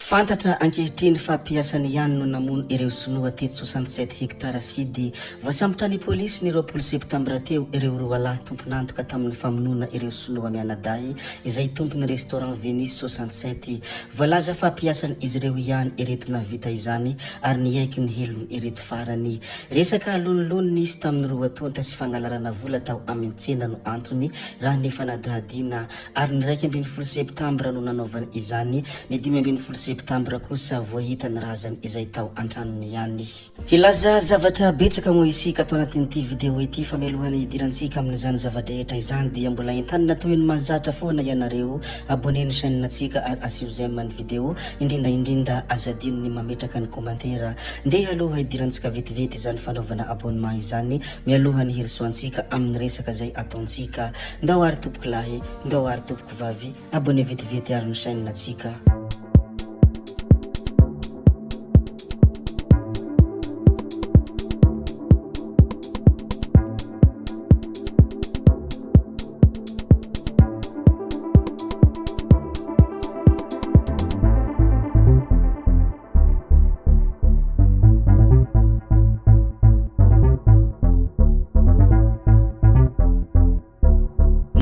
Fantatra ankehitriny fa mpiasany ihany no namono ireo sinoa teto 67 hectares sud. Voasambotra ny polisy ny 20 septambra teo ireo roalahy tompon'antoka tamin'ny famonoana ireo sinoa mianadahy izay tompon'ny restaurant Venice 67. Voalaza fa mpiasan'izy ireo ihany ireto nahavita izany ary niaiky ny helony ireto farany. Resaka lonilony nisy tamin'ny roa tonta sy fangalarana vola tao amin'ny tsena no antony raha ny fanadihadiana ary ny 11 septambra no nanaovany izany, ny 15 septambra kosa voahita ny razany izay tao an-tranony ihany. Hilaza zavatra betsaka moa isika ato anatin'ity video ity fa mialohan'ny hidirantsika amin'izany zava-drehetra izany dia mbola entanina toy ny mahazatra foana ianareo abonner ny chaîne-ntsika ary asio j'aime ny video, indrindra indrindra aza adino ny mametraka ny commentaire. Ndeha aloha hidirantsika vetivety izany fanaovana abonnement izany mialoha ny hirosoantsika amin'ny resaka izay ataontsika. Ndao ary tompoko lahy, ndao ary tompoko vavy, abonné vetivety ary ny chaîne tsika.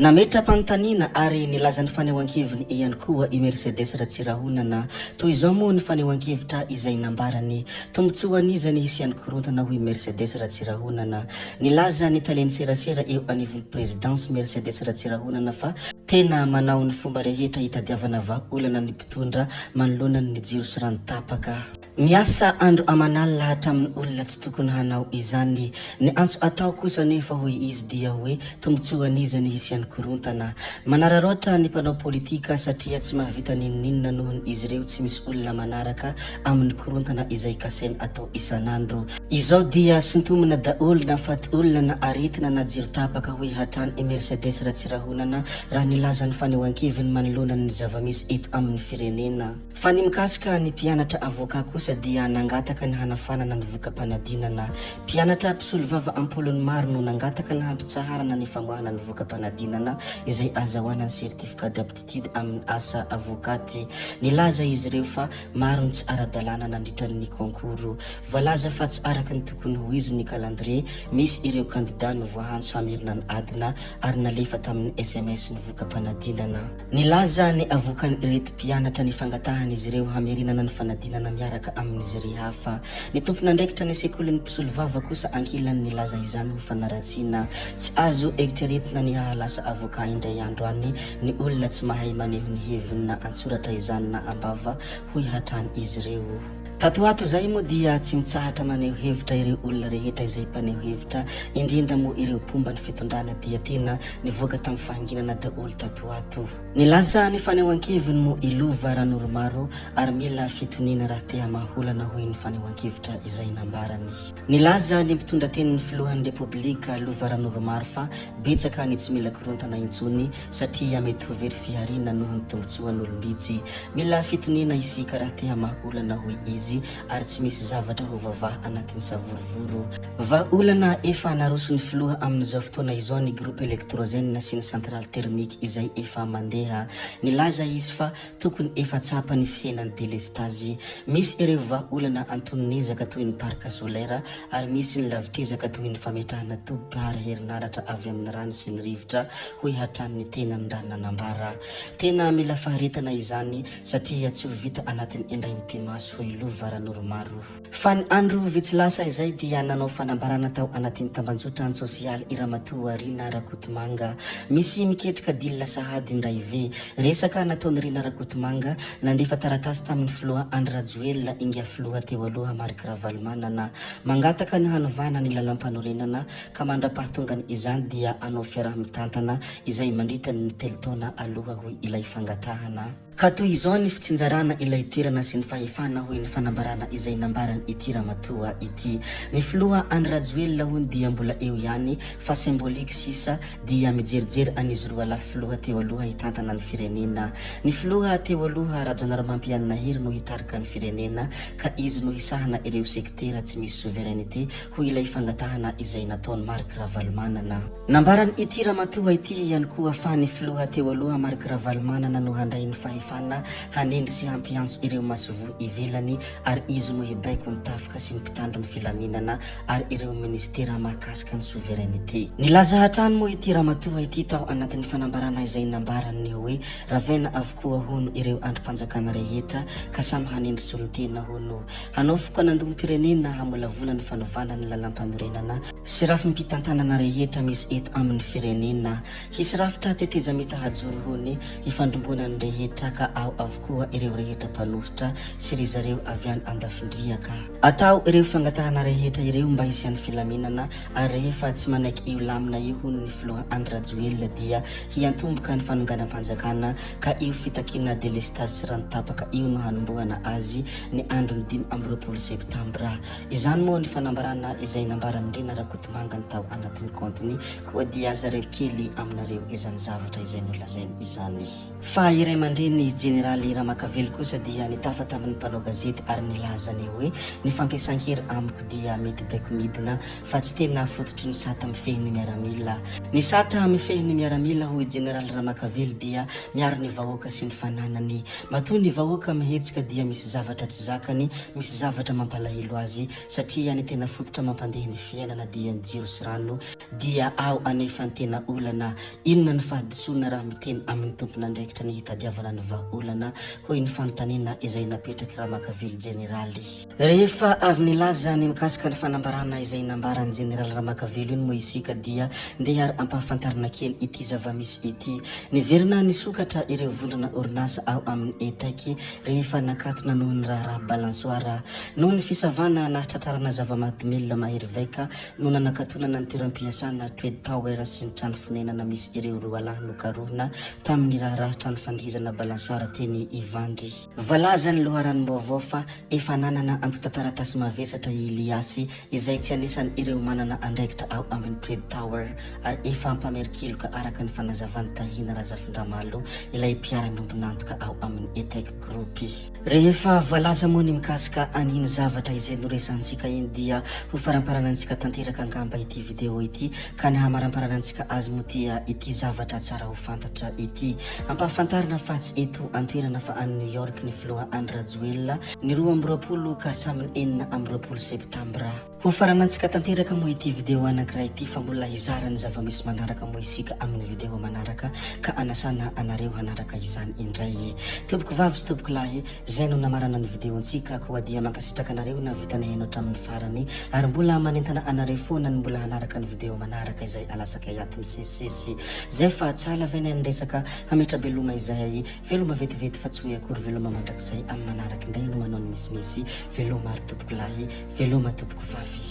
Nametra-panontaniana ary nilaza ny fanehoan-keviny ihany koa i Mercedes Ratsirahonana. Toy izao moa ny fanehoan-kevitra izay nambarany. Tombontsoa an'iza ny hisian'ny korontana hoy Mercedes Ratsirahonana. Nilaza ny talen'ny serasera eo anivon'ny prezidansy Mercedes Ratsirahonana fa tena manao ny fomba rehetra hitadiavana vahaolana ny mpitondra manoloana ny jiro sy rano tapaka. Miasa andro aman'alina hatramin'ny olona tsy tokony hanao izany. Ny antso atao kosa anefa hoy izy dia hoe tombontsoan'iza ny hisian'ny korontana. Manararaotra ny mpanao politika satria tsy mahavita n'inon'inona nohon izy ireo tsy misy olona manaraka amin'ny korontana izay kasaina atao isan'andro. Izao dia sintomina daholo na faty olona na aretina na jiro tapaka hoy hatrany i Mercedes Ratsirahonana raha nilaza ny fanehoan-keviny manoloana ny zava-misy eto amin'ny firenena. Fa ny mikasika ny mpianatra avocat kosa dia nangataka ny hanafanana ny voka-panadinana. Mpianatra mpisolovava am-polony maro no nangataka ny hampitsaharana ny famoahana ny voka-panadinana izay azahoana ny certificat d'aptitude amin'ny asa avocat. Nilaza izy ireo fa maro ny tsy ara-dalàna nandritra ny concours. Voalaza fa tsy araka ny tokony ho izy ny calendrier, misy ireo kandida no voahantso hamerina ny adina ary nalefa tamin'ny sms ny voka-panadinana. Nilaza ny avokan'ireto mpianatra ny fangatahan'izy ireo hamerenana ny fanadinana miaraka amin'ny jury hafa. Ny tompon'andraikitra ny sekolin'ny mpisolovava kosa ankilany nilaza izany ho fanaratsiana. Tsy azo eritreretina ny hahalasa avocat indray andro any ny olona tsy mahay maneho ny heviny na an-tsoratra izany na am-bava, hoy hatrany izy ireo. Tato ho ato izay moa dia tsy mitsahatra maneho hevitra ireo olona rehetra izay mpaneho hevitra, indrindra moa ireo mpomba ny fitondrana dia tena nivoaka tamin'ny fahanginana daholo tato ho ato. Nilaza ny fanehoan-keviny moa i Lova Ranoromaro ary mila fitoniana raha te hamaha olana hoy ny fanehoan-kevitra izay nambarany. Nilaza ny mpitondra tenin'ny filohan'ny Repoblika Lova Ranoromaro fa betsaka ny tsy mila korontana intsony satria mety ho very fihariana noho ny tombontsoan'olom-bitsy. Mila fitoniana isika raha te hamaha olana hoy izy ary tsy misy zavatra ho voavaha anatin'ny savorovoro. Vahaolana efa naroson'ny filoha amin'izao fotoana izao ny groupe électrogène sy ny centrale thermique izay efa mandeha. Nilaza izy fa tokony efa tsapa ny fihenan'ny delestazy. Misy ireo vahaolana antonon'ezaka toy ny parc solaire ary misy ny lavitr'ezaka toy ny fametrahana toby mpihary herinaratra avy amin'ny rano sy ny rivotra hoy hatrany ny tenany raha nanambara. Tena mila faharetana izany satria tsy ho vita anatin'ny indray mipi-maso hoy Lova Ranoromaro. Fa ny andro vitsy lasa izay dia nanao fanambarana tao anatin'ny tambanjotran-tsosialy i Ramatoa Rina Rakotomanga. Misy miketrika deal sahady indray ve? Resaka nataon'i Rina Rakotomanga, nandefa taratasy tamin'ny filoha Andry Rajoelina ingahy filoha teo aloha Marc Ravalomanana. Mangataka ny hanovana ny lalampanorenana ka mandra-pahatongany izany dia hanao fiaraha-mitantana izay mandritra ny telo taona aloha hoy ilay fangatahana. Ka toy izao ny fitsinjarana ilay toerana sy ny fahefana hoy ny fanambarana izay nambaran ity ramatoa ity. Ny filoha Andry Rajoelina hono dia mbola eo ihany fa symbolique sisa dia mijerijery an'izy roa lahy filoha teo aloha hitantana ny firenena. Ny filoha teo aloha Rajaonarimampianina Hery no hitarika ny firenena ka izy no hisahana ireo sektera tsy misy souveraineté hoy ilay fangatahana izay nataon'i Marc Ravalomanana. Nambaran' ity ramatoa ity ihany koa fa ny filoha teo aloha Marc Ravalomanana no handray ny fahefana. fahefana hanendry sy hampiantso ireo masoivoho ivelany ary izy no hibaiko ny tafika sy ny mpitandro ny filaminana ary ireo minisitera mahakasika ny souveraineté. Nilaza hatrany moa ity ramatoa ity tao anatin'ny fanambarana izay nambarany hoe ravaina avokoa hono ireo andrim-panjakana rehetra ka samy hanendry solontena hono hanao fokanandoham-pirenena hamolavola ny fanovana ny lalampanorenana sy rafim-pitantanana rehetra misy eto amin'ny firenena. Hisy rafitra tetezamita hajoro hono hifandrombonan'ny rehetra ka ao avokoa ireo rehetra mpanohitra sy ry zareo avy any andafindriaka. Atao ireo fangatahana rehetra ireo mba hisian'ny filaminana ary rehefa tsy manaiky io lamina io hono ny filoha Andry Rajoelina dia hiantomboka ny fanonganam-panjakana ka io fitakiana delestazy sy rano tapaka io no hanombohana azy ny andron'ny 25 septambra. Izany moa ny fanambarana izay nambaran'i Rina Rakotomangany tao anatin'ny kaontiny koa dia zareo kely aminareo izany zavatra izay nolazainy izany. Fa i ray aman-dreny Jeneraly Ramakavelo kosa dia nitafa tamin'ny mpanao gazety ary nilaza ny hoe ny fampiasan-kery amiko dia mety baiko midina fa tsy tena fototry ny sata mifehy ny miaramila. Ny sata mifehy ny miaramila hoy Jeneraly Ramakavelo dia miaro ny vahoaka sy ny fananany. Matoa ny vahoaka mihetsika dia misy zavatra tsy zakany, misy zavatra mampalahelo azy satria ny tena fototra mampandeha ny fiainana dia ny jiro sy rano dia ao anefa ny tena olana. Inona ny fahadisoana raha miteny amin'ny tompon'andraikitra ny hitadiavana ny vahaolana, hoy ny fanontaniana izay napetrak'i Ramakavelo Jeneraly. Rehefa avy nilaza ny mikasika ny fanambarana izay nambaran'ny Jeneraly Ramakavelo iny moa isika dia ndeha ary ampahafantarina kely ity zava-misy ity. Niverina nisokatra ireo vondrona orinasa ao amin'ny ETEC rehefa nakatona noho ny raharaha balançoire. Noho ny fisavana nahatratrarana zava-mahadomelina mahery vaika no nanakatonana ny toeram-piasana Trade Tower sy ny trano fonenana misy ireo roalahy nokarohina tamin'ny raharaha trano fandihizana balançoire teny Ivandry. Voalazan'ny loharanom-baovao fa efa nanana antontan-taratasy mavesatra i Iliasy izay tsy anisan' ireo manana andraikitra ao amin'ny Trade Tower ary efa mpamerin-keloka araka ny fanazavan'i Tahina Razafindramalo ilay mpiara-miombon'antoka ao amin'ny Etec Group. Rehefa voalaza moa ny mikasika an'iny zavatra izay noresahantsika iny dia ho faramparanantsika tanteraka angamba ity video ity ka ny hamaramparanantsika azy moa dia ity zavatra tsara ho fantatra ity. Ampahafantarina fa tsy eto antoerana fa any New York ny filoha Andry Rajoelina ny 22 ka hatramin'ny 26 septambra. Ho faranantsika tanteraka moa ity video anankiray ity fa mbola hizara ny zava-misy manaraka moa isika amin'ny video manaraka ka anasana anareo hanaraka izany indray. Tompoko vavy sy tompoko lahy, zay no namarana ny video-ntsika koa dia mankasitraka anareo nahavita nihaino hatramin'ny farany ary mbola manentana anareo foana ny mbola hanaraka ny video manaraka izay alatsakay ato misesisesy. Zay fa tsy halavaina ny resaka, hametra-beloma izahay. Veloma vetivety fa tsy hoe akory veloma mandrakizay amin'ny manaraka indray no manao ny misimisy. Veloma ary tompoko lahy. Veloma tompoko vavy.